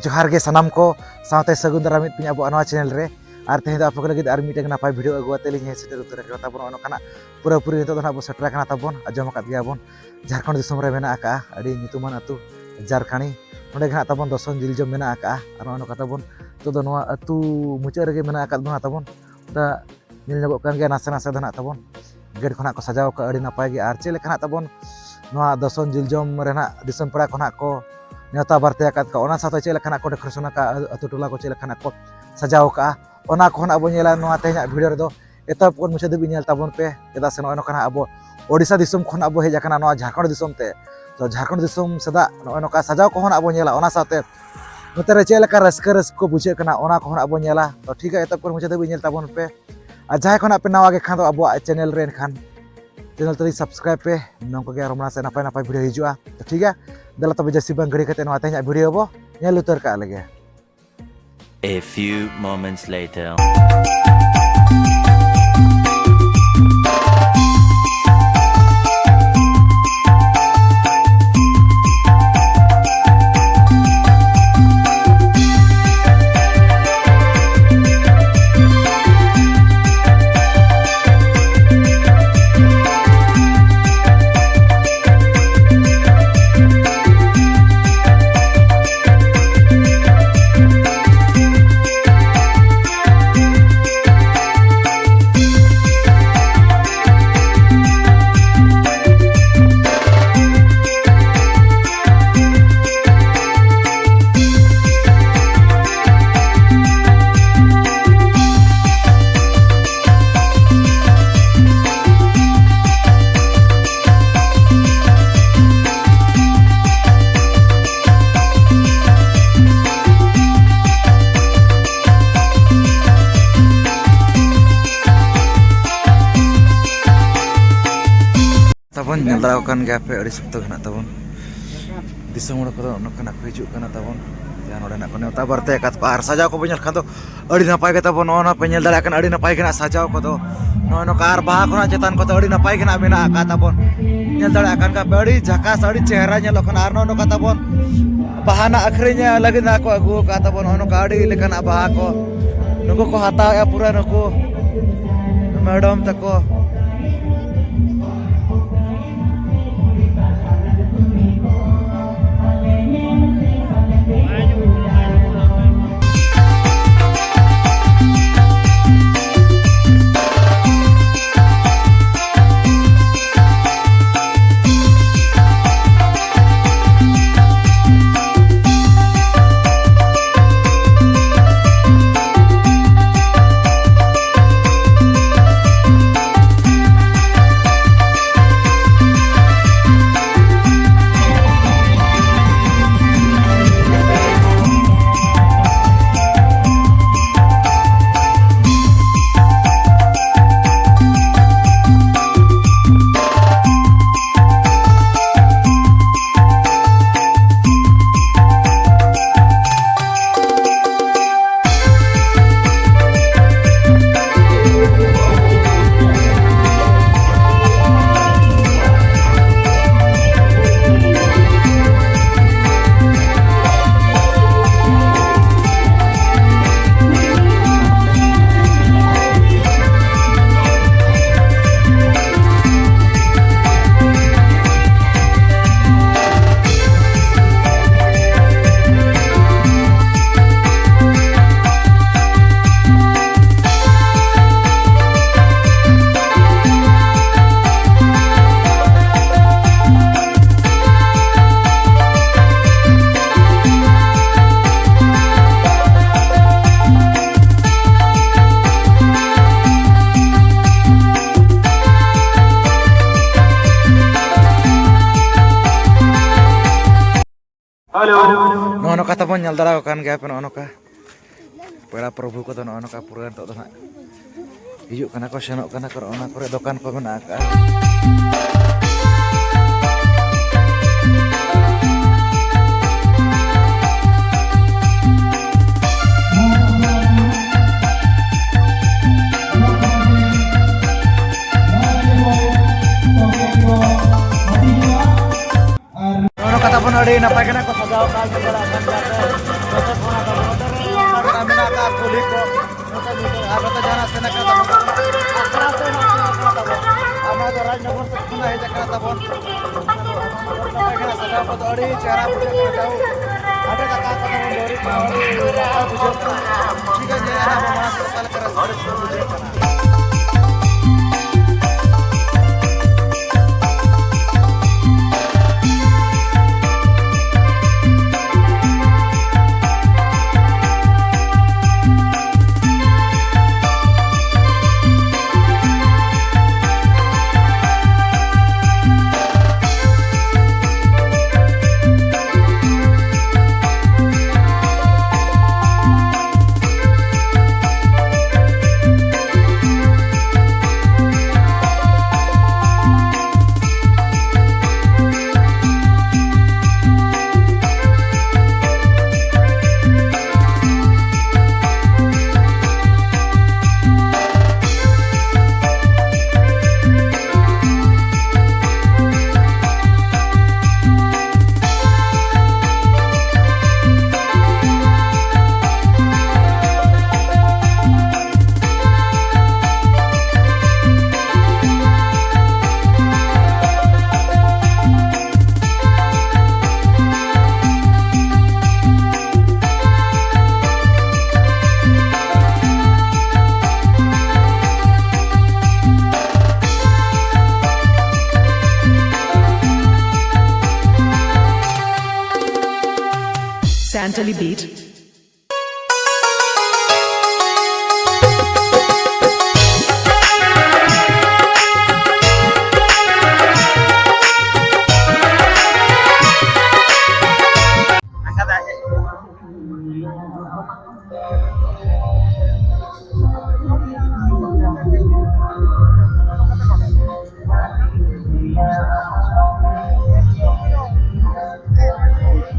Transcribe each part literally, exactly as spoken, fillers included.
ᱡᱚᱦᱟᱨ ᱜᱮ ᱥᱟᱱᱟᱢ ᱠᱚ, ᱥᱟᱶᱛᱮ ᱥᱟᱹᱜᱩᱱ ᱫᱟᱨᱟᱢ ᱢᱤᱫ ᱯᱤᱧ ᱟᱵᱚᱣᱟᱜ ᱱᱚᱣᱟ ᱪᱮᱱᱮᱞ ᱨᱮ᱾ ᱟᱨ ᱛᱮᱦᱮᱧ ᱫᱚ ᱟᱯᱮ ᱠᱚ ᱞᱟᱹᱜᱤᱫ ᱟᱨ ᱢᱤᱫᱴᱮᱱ ᱱᱟᱯᱟᱭ ᱵᱷᱤᱰᱤᱭᱳ ᱟᱹᱜᱩ ᱠᱟᱛᱮ ᱞᱤᱧ ᱦᱮᱡ ᱥᱮᱴᱮᱨ ᱩᱛᱟᱹᱨ ᱟᱠᱟᱱᱟ ᱛᱟᱵᱚᱱ᱾ ᱱᱚᱜᱼᱚ ᱱᱚᱝᱠᱟᱱᱟᱜ ᱯᱩᱨᱟᱹᱯᱩᱨᱤ ᱱᱤᱛᱚᱜ ᱫᱚ ᱱᱟᱜ ᱵᱚᱱ ᱥᱮᱴᱮᱨ ᱟᱠᱟᱱᱟ ᱛᱟᱵᱚᱱ, ᱟᱸᱡᱚᱢ ᱟᱠᱟᱫ ᱜᱮᱭᱟ ᱵᱚᱱ, ᱡᱷᱟᱲᱠᱷᱚᱸᱰ ᱫᱤᱥᱚᱢ ᱨᱮ ᱢᱮᱱᱟᱜ ᱟᱠᱟᱫᱼᱟ ᱟᱹᱰᱤ ᱧᱩᱛᱩᱢᱟᱱ ᱟᱹᱛᱩ ᱡᱟᱨᱠᱟᱹᱲᱤ᱾ ᱱᱚᱸᱰᱮ ᱜᱮ ᱱᱟᱜ ᱛᱟᱵᱚᱱ ᱫᱚᱥᱚᱱ ᱡᱤᱞ ᱡᱚᱢ ᱢᱮᱱᱟᱜ ᱟᱠᱟᱫᱼᱟ᱾ ᱟᱨ ᱱᱚᱜᱼᱚ ᱱᱚᱝᱠᱟ ᱛᱟᱵᱚᱱ ᱱᱤᱛᱚᱜ ᱫᱚ ᱱᱚᱣᱟ ᱟᱹᱛᱩ ᱢᱩᱪᱟᱹᱫ ᱨᱮᱜᱮ ᱢᱮᱱᱟᱜ ᱟᱠᱟᱫ ᱵᱚᱱᱟ ᱛᱟᱵᱚᱱ᱾ ᱧᱮᱞ ᱧᱚᱜᱚᱜ ᱠᱟᱱ ᱜᱮᱭᱟ ᱱᱟᱥᱮ ᱱᱟᱥᱮ ᱫᱚ ᱱᱟᱜ ᱛᱟᱵᱚᱱ᱾ ᱜᱮᱴ ᱠᱷᱚᱱᱟᱜ ᱠᱚ ᱥᱟᱡᱟᱣ ᱟᱠᱟᱫᱼᱟ ᱟᱹᱰᱤ ᱱᱟᱯᱟᱭ ᱜᱮ᱾ ᱟᱨ ᱪᱮᱫ ᱞᱮᱠᱟ ᱱᱟᱜ ᱛᱟᱵᱚᱱ ᱱᱚᱣᱟ ᱫᱚᱥᱚᱱ ᱡᱤᱞ ᱡᱚᱢ ᱨᱮᱱᱟᱜ ᱫᱤᱥᱚᱢ ᱯᱮᱲᱟ ᱠᱚ ᱱᱟᱜ ᱠᱚ ᱱᱮᱣᱛᱟ ᱵᱟᱨᱛᱮ ᱟᱠᱟᱫ ᱠᱚᱣᱟ, ᱚᱱᱟ ᱥᱟᱶᱛᱮ ᱪᱮᱫ ᱞᱮᱠᱟ ᱱᱟᱜ ᱠᱚ ᱰᱮᱠᱳᱨᱮᱥᱚᱱ ᱟᱠᱟᱫᱼᱟ, ᱟᱹᱛᱩ ᱴᱚᱞᱟ ᱠᱚ ᱪᱮᱫ ᱞᱮᱠᱟ ᱱᱟᱜ ᱠᱚ ᱥᱟᱡᱟᱣ ᱟᱠᱟᱫᱼᱟ, ᱚᱱᱟ ᱠᱚᱦᱚᱸ ᱱᱟᱜ ᱵᱚᱱ ᱧᱮᱞᱟ ᱱᱚᱣᱟ ᱛᱮᱦᱮᱧᱟᱜ ᱵᱷᱤᱰᱤᱭᱳ ᱨᱮᱫᱚ᱾ ᱮᱛᱚᱦᱚᱵ ᱠᱷᱚᱱ ᱢᱩᱪᱟᱹᱫ ᱫᱷᱟᱹᱵᱤᱡ ᱧᱮᱞ ᱛᱟᱵᱚᱱ ᱯᱮ, ᱪᱮᱫᱟᱜ ᱥᱮ ᱱᱚᱜᱼᱚᱭ ᱱᱚᱝᱠᱟ ᱱᱟᱜ ᱟᱵᱚ ᱳᱰᱤᱥᱟ ᱫᱤᱥᱚᱢ ᱠᱷᱚᱱ ᱟᱵᱚ ᱦᱮᱡ ᱟᱠᱟᱱᱟ ᱱᱚᱣᱟ ᱡᱷᱟᱲᱠᱷᱚᱸᱰ ᱫᱤᱥᱚᱢ ᱛᱮ᱾ ᱛᱚ ᱡᱷᱟᱲᱠᱷᱚᱸᱰ ᱫᱤᱥᱚᱢ ᱥᱮᱫᱟᱜ ᱱᱚᱜᱼᱚᱭ ᱱᱚᱝᱠᱟ ᱥᱟᱡᱟᱣ ᱠᱚᱦᱚᱸ ᱱᱟᱜ ᱵᱚᱱ ᱧᱮᱞᱟ, ᱚᱱᱟ ᱥᱟᱶᱛᱮ ᱱᱚᱛᱮ ᱨᱮ ᱪᱮᱫ ᱞᱮᱠᱟ ᱨᱟᱹᱥᱠᱟᱹ ᱨᱟᱹᱥᱠᱟᱹ ᱠᱚ ᱵᱩᱡᱷᱟᱹᱜ ᱠᱟᱱᱟ ᱚᱱᱟ ᱠᱚᱦᱚᱸ ᱱᱟᱜ ᱵᱚᱱ ᱧᱮᱞᱟ᱾ ᱛᱚ ᱴᱷᱤᱠ ᱜᱮᱭᱟ, ᱮᱛᱚᱦᱚᱵ ᱠᱷᱚᱱ ᱢᱩᱪᱟᱹᱫ ᱫᱷᱟᱹᱵᱤᱡ ᱧᱮᱞ ᱛᱟᱵᱚᱱ ᱯᱮ᱾ ᱟᱨ ᱡᱟᱦᱟᱸᱭ ᱠᱷᱚᱱᱟᱜ ᱯᱮ ᱱᱟᱣᱟ ᱜᱮ ᱠᱷᱟᱱ ᱫᱚ ᱟᱵᱚᱣᱟᱜ ᱪᱮᱱᱮᱞ ᱨᱮ, ᱮᱱᱠᱷᱟᱱ ᱪᱮᱱᱮᱞ ᱛᱟᱹᱞᱤᱧ ᱥᱟᱵᱥᱠᱨᱟᱭᱤᱵ ᱯᱮ᱾ ᱱᱚᱝᱠᱟ ᱜᱮ ᱟᱨᱚ ᱢᱟᱲᱟᱝ ᱥᱮᱫ ᱱᱟᱯᱟᱭ ᱱᱟᱯᱟᱭ ᱵᱷᱤᱰᱤᱭᱳ ᱦᱤᱡᱩᱜᱼᱟ᱾ ᱛᱚ ᱴᱷᱤᱠ ᱜᱮᱭᱟ, ᱫᱮᱞᱟ ᱛᱚᱵᱮ ᱡᱟᱹᱥᱛᱤ ᱵᱟᱝ ᱜᱷᱟᱹᱲᱤ ᱠᱟᱛᱮ ᱱᱚᱣᱟ ᱛᱮᱦᱮᱧᱟᱜ ᱵᱷᱤᱰᱤᱭᱳ ᱵᱚ ᱧᱮᱞ ᱩᱛᱟᱹᱨ ᱠᱟᱜ ᱞᱮᱜᱮ᱾ A few moments later. ᱛᱟᱵᱚᱱ ᱧᱮᱞ ᱫᱟᱲᱮᱭᱟᱜ ᱠᱟᱱ ᱜᱮᱭᱟ ᱯᱮ, ᱟᱹᱰᱤ ᱥᱚᱠᱛᱚ ᱜᱮ ᱦᱮᱱᱟᱜ ᱛᱟᱵᱚᱱ᱾ ᱫᱤᱥᱚᱢ ᱦᱚᱲ ᱠᱚᱫᱚ ᱱᱚᱝᱠᱟᱱᱟᱜ ᱠᱚ ᱦᱤᱡᱩᱜ ᱠᱟᱱᱟ ᱛᱟᱵᱚᱱ᱾ ᱱᱚᱰᱮᱱᱟᱜ ᱠᱚ ᱱᱮᱣᱛᱟ ᱵᱟᱨᱛᱮ ᱟᱠᱟᱫ ᱠᱚᱣᱟ ᱟᱨ ᱥᱟᱡᱟᱣ ᱠᱚᱵᱚᱱ ᱧᱮᱞ ᱠᱷᱟᱱ ᱫᱚ ᱟᱹᱰᱤ ᱱᱟᱯᱟᱭ ᱜᱮ ᱛᱟᱵᱚᱱ᱾ ᱱᱚᱜᱼᱚ ᱱᱚᱣᱟ ᱯᱮ ᱧᱮᱞ ᱫᱟᱲᱮᱭᱟᱜ ᱠᱟᱱᱟ, ᱟᱹᱰᱤ ᱱᱟᱯᱟᱭ ᱜᱮ ᱱᱟᱜ ᱥᱟᱡᱟᱣ ᱠᱚᱫᱚ᱾ ᱱᱚᱜᱼᱚ ᱱᱚᱝᱠᱟ ᱟᱨ ᱵᱟᱦᱟ ᱠᱚ ᱱᱟᱜ ᱪᱮᱛᱟᱱ ᱠᱚᱫᱚ ᱟᱹᱰᱤ ᱱᱟᱯᱟᱭ ᱜᱮ ᱱᱟᱜ ᱢᱮᱱᱟᱜ ᱟᱠᱟᱫ ᱛᱟᱵᱚᱱ᱾ ᱧᱮᱞ ᱫᱟᱲᱮᱭᱟᱜ ᱠᱟᱱ ᱜᱮᱭᱟ ᱯᱮ, ᱟᱹᱰᱤ ᱡᱷᱟᱠᱟᱥ, ᱟᱹᱰᱤ ᱪᱮᱦᱨᱟ ᱧᱮᱞᱚᱜ ᱠᱟᱱᱟ᱾ ᱟᱨ ᱱᱚᱜᱼᱚ ᱱᱚᱝᱠᱟ ᱛᱟᱵᱚᱱ ᱵᱟᱦᱟ ᱱᱟᱜ ᱟᱹᱠᱷᱨᱤᱧ ᱞᱟᱹᱜᱤᱫ ᱱᱟᱜ ᱠᱚ ᱟᱹᱜᱩ ᱟᱠᱟᱫ ᱛᱟᱵᱚᱱ᱾ ᱱᱚᱜᱼᱚ ᱱᱚᱝᱠᱟ ᱟᱹᱰᱤ ᱞᱮᱠᱟᱱᱟᱜ ᱵᱟᱦᱟ ᱠᱚ ᱱᱩᱠᱩ ᱠᱚ ᱦᱟᱛᱟᱣᱮᱫᱼᱟ ᱯᱩᱨᱟᱹ ᱱᱩᱠᱩ ᱢᱮᱰᱟᱢ ᱛᱟᱠᱚ᱾ ᱦᱮᱞᱳ᱾ ᱱᱚᱜᱼᱚ ᱱᱚᱝᱠᱟ ᱛᱟᱵᱚᱱ ᱧᱮᱞ ᱫᱟᱲᱮᱭᱟᱜ ᱠᱟᱱ ᱜᱮᱭᱟ ᱯᱮ, ᱱᱚᱜᱼᱚ ᱱᱚᱝᱠᱟ ᱯᱮᱲᱟ ᱯᱨᱚᱵᱷᱩ ᱠᱚᱫᱚ ᱱᱚᱜᱼᱚ ᱱᱚᱝᱠᱟ ᱯᱩᱨᱟᱹ ᱱᱤᱛᱚᱜ ᱫᱚ ᱱᱟᱜ ᱦᱤᱡᱩᱜ ᱠᱟᱱᱟ ᱠᱚ, ᱥᱮᱱᱚᱜ ᱠᱟᱱᱟ ᱠᱚ, ᱚᱱᱟ ᱠᱚᱨᱮ ᱫᱚᱠᱟᱱ ᱠᱚ ᱢᱮᱱᱟᱜ ᱟᱠᱟᱫᱼᱟ᱾ ᱠᱷᱚᱱ ᱟᱹᱰᱤ ᱱᱟᱯᱟᱭ ᱜᱮ ᱱᱟᱜ ᱠᱚ ᱥᱟᱡᱟᱣ ᱟᱠᱟᱫᱼᱟ, ᱧᱮᱞ ᱫᱟᱲᱮᱭᱟᱜ ᱠᱟᱱ ᱜᱮᱭᱟ ᱯᱮ᱾ ᱱᱚᱛᱮ ᱠᱷᱚᱱ ᱟᱫᱚ ᱱᱚᱛᱮ ᱨᱮ ᱚᱱᱠᱟ ᱜᱮ ᱱᱟᱜ ᱢᱮᱱᱟᱜ ᱟᱠᱟᱫ ᱠᱩᱞᱦᱤ ᱠᱚ᱾ ᱱᱚᱛᱮ ᱢᱤᱫᱴᱮᱡ ᱟᱨ ᱱᱚᱛᱮ ᱡᱟᱦᱟᱸ ᱥᱮᱱ ᱟᱠᱟᱱ ᱛᱟᱵᱚᱱ ᱟᱠᱷᱲᱟ ᱥᱮ ᱱᱟᱜ ᱥᱮᱱ ᱟᱠᱟᱱ ᱛᱟᱵᱚᱱ᱾ ᱟᱨ ᱱᱚᱣᱟ ᱫᱚ ᱨᱟᱡᱽᱱᱚᱜᱚᱨ ᱥᱮᱫ ᱠᱷᱚᱱᱟᱜ ᱦᱮᱡ ᱟᱠᱟᱱᱟ ᱛᱟᱵᱚᱱ᱾ ᱱᱟᱯᱟᱭ ᱜᱮ ᱱᱟᱜ ᱥᱟᱡᱟᱣ ᱠᱚᱫᱚ ᱟᱹᱰᱤ ᱪᱮᱦᱨᱟ ᱵᱩᱡᱷᱟᱹᱜ ᱠᱟᱱᱟ᱾ ᱡᱟᱦᱳ, ᱦᱟᱸᱰᱮ ᱫᱟᱠᱟ ᱠᱚ ᱛᱟᱵᱚᱱ ᱫᱟᱹᱣᱲᱤ ᱠᱚ ᱟᱹᱰᱤ ᱱᱟᱯᱟᱭ ᱵᱩᱡᱷᱟᱹᱜ ᱠᱟᱱᱟ᱾ ᱴᱷᱤᱠ ᱜᱮᱭᱟ, ᱧᱮᱞ ᱟᱵᱚ ᱢᱟᱲᱟᱝ ᱥᱮᱫ ᱚᱠᱟ ᱞᱮᱠᱟ ᱨᱟᱹᱥᱠᱟᱹ ᱵᱩᱡᱷᱟᱹᱜ ᱠᱟᱱᱟ᱾ Santali Beat.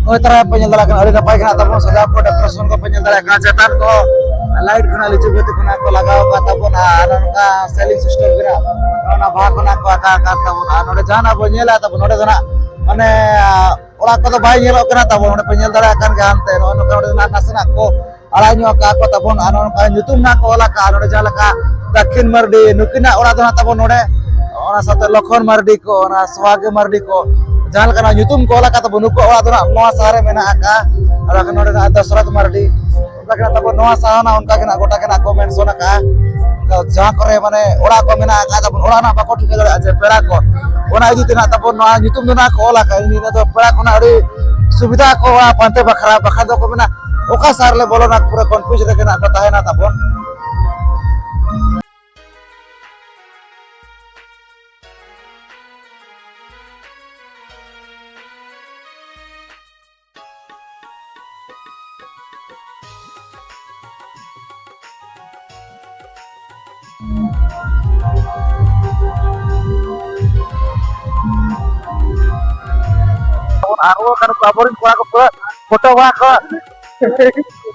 ᱱᱚᱜᱼᱚᱭ ᱛᱟᱨᱟ ᱯᱮ ᱧᱮᱞ ᱫᱟᱲᱮᱭᱟᱜ ᱠᱟᱱᱟ, ᱟᱹᱰᱤ ᱱᱟᱯᱟᱭ ᱜᱮ ᱦᱟᱸᱜ ᱛᱟᱵᱚᱱ ᱥᱟᱡᱟᱣ ᱠᱚ, decoration ᱠᱚ ᱯᱮ ᱧᱮᱞ ᱫᱟᱲᱮᱭᱟᱜ ᱠᱟᱱᱟ᱾ ᱪᱮᱛᱟᱱ ᱠᱚ light ᱠᱷᱚᱱᱟᱜ ᱞᱤᱪᱩ ᱵᱟᱹᱛᱤ ᱠᱷᱚᱱᱟᱜ ᱠᱚ ᱞᱟᱜᱟᱣ ᱟᱠᱟᱫ ᱛᱟᱵᱚᱱᱟ, ᱟᱨ ᱱᱚᱝᱠᱟ ceiling system ᱜᱮ ᱦᱟᱸᱜ ᱱᱚᱜᱼᱚ ᱱᱟ ᱵᱟᱦᱟ ᱠᱷᱚᱱᱟᱜ ᱠᱚ ᱟᱸᱠᱟᱣ ᱟᱠᱟᱫ ᱛᱟᱵᱚᱱᱟ᱾ ᱟᱨ ᱱᱚᱰᱮ ᱡᱟᱦᱟᱱᱟᱜ ᱵᱚᱱ ᱧᱮᱞᱟ ᱛᱟᱵᱚᱱ, ᱱᱚᱰᱮ ᱫᱚ ᱦᱟᱸᱜ ᱢᱟᱱᱮ, ᱟᱸ, ᱚᱲᱟᱜ ᱠᱚᱫᱚ ᱵᱟᱭ ᱧᱮᱞᱚᱜ ᱠᱟᱱᱟ ᱛᱟᱵᱚᱱ᱾ ᱚᱸᱰᱮ ᱯᱮ ᱧᱮᱞ ᱫᱟᱲᱮᱭᱟᱜ ᱠᱟᱱ ᱜᱮᱭᱟ, ᱦᱟᱱᱛᱮ ᱱᱚᱜᱼᱚᱭ ᱱᱚᱝᱠᱟ ᱚᱸᱰᱮ ᱱᱟᱜ ᱱᱟᱥᱮᱱᱟᱜ ᱠᱚ ᱟᱲᱟᱜ ᱧᱚᱜ ᱟᱠᱟᱫ ᱠᱚ ᱛᱟᱵᱚᱱ᱾ ᱟᱨ ᱱᱚᱜᱼᱚ ᱱᱚᱝᱠᱟ ᱧᱩᱛᱩᱢ ᱱᱟᱜ ᱠᱚ ᱚᱞ ᱟᱠᱟᱫᱼᱟ ᱱᱚᱸᱰᱮ, ᱡᱟᱦᱟᱸ ᱞᱮᱠᱟ ᱫᱟᱹᱠᱷᱤᱱ ᱢᱟᱨᱰᱤ, ᱱᱩᱠᱤᱱᱟᱜ ᱚᱲᱟᱜ ᱫᱚ ᱱᱟᱜ ᱛᱟᱵᱚᱱ ᱱᱚᱸᱰᱮ, ᱚᱱᱟ ᱥᱟᱶᱛᱮ ᱞᱚᱠᱷᱚᱱ ᱢᱟᱨᱰᱤ ᱠᱚ, ᱚᱱᱟ ᱥᱚᱦᱟᱜᱤ ᱢᱟᱨᱰᱤ ᱠᱚ, ᱡᱟᱦᱟᱸ ᱞᱮᱠᱟᱱᱟᱜ ᱧᱩᱛᱩᱢ ᱠᱚ ᱚᱞ ᱟᱠᱟᱫ ᱛᱟᱵᱚᱱ, ᱱᱩᱠᱩᱣᱟᱜ ᱚᱲᱟᱜ ᱫᱚ ᱱᱟᱜ ᱱᱚᱣᱟ ᱥᱟᱦᱟ ᱨᱮ ᱢᱮᱱᱟᱜ ᱟᱠᱟᱫᱼᱟ᱾ ᱟᱨ ᱵᱟᱠᱷᱟᱱ ᱱᱚᱸᱰᱮ ᱱᱟᱜ ᱫᱚᱥᱨᱚᱛᱷ ᱢᱟᱨᱰᱤ, ᱚᱱᱠᱟ ᱜᱮ ᱱᱟᱜ ᱛᱟᱵᱚᱱ ᱱᱚᱣᱟ ᱥᱟᱦᱟ ᱱᱟᱜ ᱚᱱᱠᱟ ᱜᱮ ᱱᱟᱜ ᱜᱚᱴᱟ ᱜᱮ ᱱᱟᱜ ᱠᱚ ᱢᱮᱱᱥᱚᱱ ᱟᱠᱟᱫᱼᱟ᱾ ᱚᱱᱠᱟ ᱡᱟᱦᱟᱸ ᱠᱚᱨᱮ ᱢᱟᱱᱮ ᱚᱲᱟᱜ ᱠᱚ ᱢᱮᱱᱟᱜ ᱟᱠᱟᱫ ᱛᱟᱵᱚᱱ, ᱚᱲᱟᱜ ᱱᱟᱜ ᱵᱟᱠᱚ ᱴᱷᱤᱠᱟᱹ ᱫᱟᱲᱮᱭᱟᱜᱼᱟ ᱡᱮ ᱯᱮᱲᱟ ᱠᱚ, ᱚᱱᱟ ᱤᱫᱤ ᱛᱮ ᱱᱟᱜ ᱛᱟᱵᱚᱱ ᱱᱚᱣᱟ ᱧᱩᱛᱩᱢ ᱫᱚ ᱱᱟᱜ ᱠᱚ ᱚᱞ ᱟᱠᱟᱫᱼᱟ᱾ ᱤᱧ ᱫᱚ ᱯᱮᱲᱟ ᱠᱚ ᱱᱟᱜ ᱟᱹᱰᱤ ᱥᱩᱵᱤᱫᱷᱟ ᱠᱚ ᱚᱲᱟᱜ ᱯᱟᱱᱛᱮ ᱵᱟᱠᱷᱨᱟ, ᱵᱟᱠᱷᱟᱱ ᱫᱚᱠᱚ ᱢᱮᱱᱟ ᱚᱠᱟ ᱥᱟᱦᱟ ᱨᱮᱞᱮ ᱵᱚᱞᱚᱱᱟ, ᱯᱩᱨᱟᱹ ᱠᱚᱱᱯᱷᱤᱭᱩᱡᱽ ᱨᱮᱜᱮ ᱱᱟᱜ ᱠᱚ ᱛᱟᱦᱮᱱᱟ ᱛᱟᱵᱚᱱ᱾ ᱟᱨ ᱚᱱᱠᱟᱱ ᱠᱚ ᱟᱵᱚᱨᱮᱱ ᱠᱚᱲᱟ ᱠᱚ ᱯᱩᱨᱟᱹ ᱯᱷᱳᱴᱳ ᱵᱟᱲᱟ ᱠᱚ,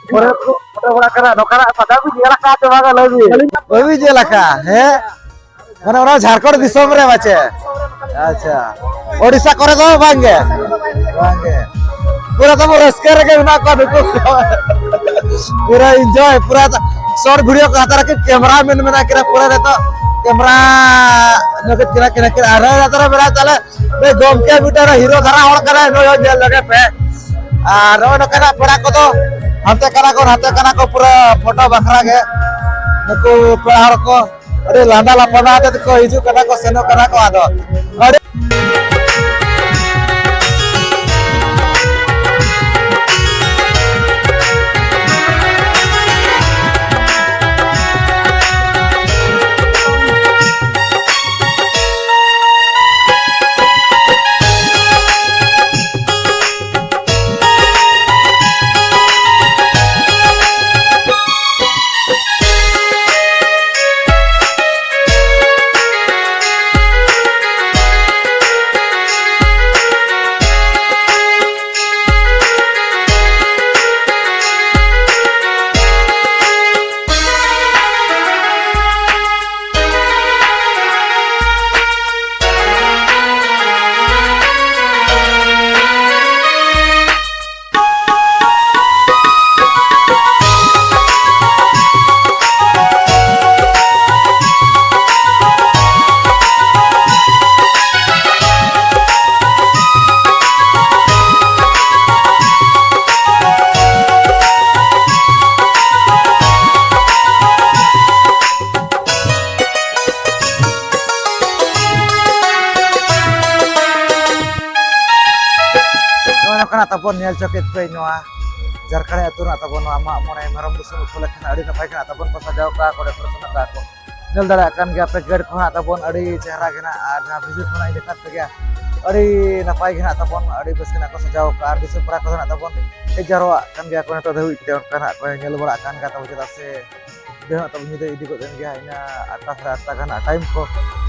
ᱯᱩᱨᱟᱹ ᱠᱚ ᱯᱷᱳᱴᱳ ᱵᱟᱲᱟ ᱠᱟᱱᱟ᱾ ᱱᱚᱝᱠᱟᱱᱟᱜ ᱯᱟᱛᱟ ᱵᱤᱱ ᱧᱮᱞ ᱟᱠᱟᱫ ᱪᱮ ᱵᱟᱝᱟ, ᱞᱟᱹᱭ ᱵᱤᱱ? ᱵᱟᱹᱵᱤᱱ ᱧᱮᱞ ᱟᱠᱟᱫ? ᱦᱮᱸ, ᱢᱟᱱᱮ ᱚᱱᱟ ᱡᱷᱟᱲᱠᱷᱚᱸᱰ ᱫᱤᱥᱚᱢ ᱨᱮ ᱯᱟᱪᱮ? ᱟᱪᱪᱷᱟ, ᱳᱰᱤᱥᱟ ᱠᱚᱨᱮ ᱫᱚ ᱵᱟᱝ ᱜᱮ? ᱵᱟᱝ ᱜᱮ᱾ ᱯᱩᱨᱟᱹ ᱛᱟᱵᱚ ᱨᱟᱹᱥᱠᱟᱹ ᱨᱮᱜᱮ ᱢᱮᱱᱟᱜ ᱠᱚᱣᱟ ᱱᱩᱠᱩ ᱠᱚ᱾ ᱯᱩᱨᱟᱹ ᱤᱱᱡᱚᱭ, ᱯᱩᱨᱟᱹ ᱥᱚᱨᱴ ᱵᱷᱤᱰᱤᱭᱳ ᱠᱚ ᱦᱟᱛᱟᱣ ᱠᱮᱫ, ᱠᱮᱢᱨᱟ ᱢᱮᱱ ᱢᱮᱱᱟᱜ ᱠᱤᱱᱟ ᱯᱩᱨᱟᱹ ᱱᱤᱛᱚᱜ ᱠᱮᱢᱨᱟ ᱧᱚᱜ ᱠᱤᱱᱟ, ᱠᱤᱱᱟ, ᱠᱤᱱᱟ, ᱟᱨ ᱦᱟᱛᱟᱣ ᱢᱮᱱᱟᱜ ᱛᱟᱞᱮ ᱱᱩᱭ ᱜᱚᱢᱠᱮ ᱢᱤᱫᱴᱟᱝ ᱦᱤᱨᱳ ᱫᱷᱟᱨᱟ ᱦᱚᱲ ᱠᱟᱱᱟᱭ, ᱱᱩᱭ ᱦᱚᱸ ᱧᱮᱞ ᱞᱮᱜᱮ ᱯᱮ᱾ ᱟᱨ ᱱᱚᱜᱼᱚᱭ ᱱᱚᱝᱠᱟᱱᱟᱜ ᱯᱮᱲᱟ ᱠᱚᱫᱚ ᱦᱟᱱᱛᱮ ᱠᱟᱱᱟ ᱠᱚ, ᱱᱟᱛᱮ ᱠᱟᱱᱟ ᱠᱚ, ᱯᱩᱨᱟᱹ ᱯᱷᱳᱴᱳ ᱵᱟᱠᱷᱨᱟ ᱜᱮ ᱱᱩᱠᱩ ᱯᱮᱲᱟ ᱦᱚᱲ ᱠᱚ ᱟᱹᱰᱤ ᱞᱟᱸᱫᱟ ᱞᱟᱯᱟᱱᱟ ᱟᱛᱮ ᱠᱚ ᱦᱤᱡᱩᱜ ᱠᱟᱱᱟ ᱠᱚ, ᱥᱮᱱᱚᱜ ᱠᱟᱱᱟ ᱠᱚ᱾ ᱟᱫᱚ ᱟᱹᱰᱤ ᱛᱟᱵᱚᱱ ᱧᱮᱞ ᱪᱚ ᱠᱮᱫ ᱯᱮ ᱱᱚᱣᱟ ᱡᱷᱟᱨᱠᱷᱟᱸᱰ ᱟᱹᱛᱩ ᱨᱮᱱᱟᱜ ᱛᱟᱵᱚᱱ ᱱᱚᱣᱟ ᱢᱟᱜ ᱢᱚᱬᱮ ᱢᱮᱨᱚᱢ ᱵᱩᱥᱩᱵ ᱩᱯᱚᱞᱚᱠᱠᱷᱮ ᱟᱹᱰᱤ ᱱᱟᱯᱟᱭ ᱜᱮ ᱱᱟᱜ ᱛᱟᱵᱚᱱ ᱠᱚ ᱥᱟᱡᱟᱣ ᱠᱟᱜᱼᱟ, ᱠᱚ decoration ᱠᱟᱜᱼᱟ ᱠᱚ᱾ ᱧᱮᱞ ᱫᱟᱲᱮᱭᱟᱜ ᱠᱟᱱ ᱜᱮᱭᱟ ᱯᱮ, gate ᱠᱚ ᱦᱟᱸᱜ ᱛᱟᱵᱚᱱ ᱟᱹᱰᱤ ᱪᱮᱦᱨᱟ ᱜᱮ ᱱᱟᱜ, ᱟᱨ ᱡᱟᱦᱟᱸ visit ᱠᱷᱚᱱᱟᱜ ᱤᱧ ᱫᱮᱠᱷᱟᱣ ᱯᱮ ᱜᱮᱭᱟ, ᱟᱹᱰᱤ ᱱᱟᱯᱟᱭ ᱜᱮ ᱱᱟᱜ ᱛᱟᱵᱚᱱ, ᱟᱹᱰᱤ ᱵᱮᱥ ᱜᱮ ᱱᱟᱜ ᱠᱚ ᱥᱟᱡᱟᱣ ᱠᱟᱜᱼᱟ᱾ ᱟᱨ ᱫᱤᱥᱚᱢ ᱯᱮᱲᱟ ᱠᱚᱫᱚ ᱱᱟᱜ ᱛᱟᱵᱚᱱ ᱦᱮᱡ ᱡᱟᱨᱣᱟᱜ ᱠᱟᱱ ᱜᱮᱭᱟ ᱠᱚ ᱱᱤᱛᱚᱜ ᱫᱷᱟᱹᱵᱤᱡ ᱛᱮ, ᱚᱱᱠᱟ ᱱᱟᱜ ᱠᱚ ᱧᱮᱞ ᱵᱟᱲᱟᱜ ᱠᱟᱱ ᱜᱮᱭᱟ ᱛᱟᱵᱚ, ᱪᱮᱫᱟᱜ ᱥᱮ ᱧᱤᱫᱟᱹ ᱦᱟᱸᱜ ᱛᱟᱵᱚᱱ ᱧᱤᱫᱟᱹ ᱤᱫᱤ ᱜᱚᱫ ᱮᱱ ᱜᱮᱭᱟ, ᱤᱱᱟᱹ ᱟᱴᱴᱟ ᱥᱟᱲᱮ ᱟᱴᱴᱟ ᱜᱟᱱ ᱦᱟᱸᱜ time ᱠᱚ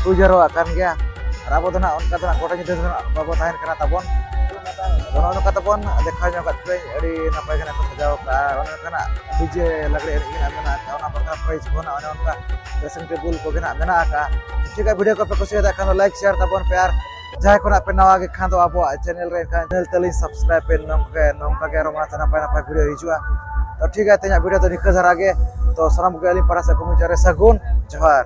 ᱦᱩᱭ ᱡᱟᱨᱣᱟᱜ ᱠᱟᱱ ᱜᱮᱭᱟ᱾ ᱟᱨ ᱟᱵᱚ ᱫᱚ ᱱᱟᱜ ᱚᱱᱠᱟ ᱫᱚ ᱱᱟᱜ ᱜᱚᱴᱟ ᱧᱤᱫᱟᱹ ᱫᱚ ᱱᱟᱜ ᱵᱟᱵᱚ ᱛᱟᱦᱮᱱ ᱠᱟᱱᱟ ᱛᱟᱵᱚᱱ᱾ ᱟᱫᱚ ᱱᱚᱜᱼᱚ ᱱᱚᱝᱠᱟ ᱛᱟᱵᱚᱱ ᱫᱮᱠᱷᱟᱣ ᱧᱚᱜ ᱠᱟᱜ ᱯᱮ, ᱟᱹᱰᱤ ᱱᱟᱯᱟᱭ ᱜᱮ ᱱᱟᱜ ᱠᱚ ᱥᱟᱡᱟᱣ ᱠᱟᱜᱼᱟ᱾ ᱚᱱᱮ ᱚᱱᱠᱟᱱᱟᱜ DJ ᱞᱟᱜᱽᱲᱮ ᱮᱱᱮᱡ ᱜᱮ ᱱᱟᱜ ᱢᱮᱱᱟᱜ ᱟᱠᱟᱫᱼᱟ, ᱚᱱᱟ ᱵᱟᱠᱷᱨᱟ prize ᱠᱚ ᱱᱟᱜ ᱚᱱᱮ ᱚᱱᱠᱟ dressing table ᱠᱚᱜᱮ ᱱᱟᱜ ᱢᱮᱱᱟᱜ ᱟᱠᱟᱫᱼᱟ᱾ ᱴᱷᱤᱠ ᱜᱮᱭᱟ, video ᱠᱚᱯᱮ ᱠᱩᱥᱤᱭᱟᱫᱟ ᱠᱷᱟᱱ ᱫᱚ like share ᱛᱟᱵᱚᱱ ᱯᱮ, ᱟᱨ ᱡᱟᱦᱟᱸᱭ ᱠᱷᱚᱱᱟᱜ ᱯᱮ ᱱᱟᱣᱟ ᱜᱮ ᱠᱷᱟᱱ ᱫᱚ ᱟᱵᱚᱣᱟᱜ channel ᱨᱮ ᱮᱱᱠᱷᱟᱱ channel ᱛᱟᱹᱞᱤᱧ subscribe ᱯᱮ, ᱱᱚᱝᱠᱟ ᱱᱚᱝᱠᱟ ᱜᱮ ᱟᱨᱚ ᱢᱟᱲᱟᱝ ᱛᱮ ᱱᱟᱯᱟᱭ ᱱᱟᱯᱟᱭ video ᱦᱤᱡᱩᱜᱼᱟ᱾ ᱛᱚ ᱴᱷᱤᱠ ᱜᱮᱭᱟ, ᱛᱮᱦᱮᱧᱟᱜ video ᱫᱚ ᱱᱤᱝᱠᱟᱹ ᱫᱷᱟᱨᱟ ᱜᱮ᱾ ᱛᱚ ᱥᱟᱱᱟᱢ ᱠᱚᱜᱮ ᱟᱹᱞᱤᱧ ᱯᱟᱦᱴᱟ ᱥᱮᱫ ᱠᱷᱚᱱ ᱢᱩᱪᱟᱹᱫ ᱨᱮ ᱥᱟᱹᱜᱩᱱ ᱡᱚᱦᱟᱨ᱾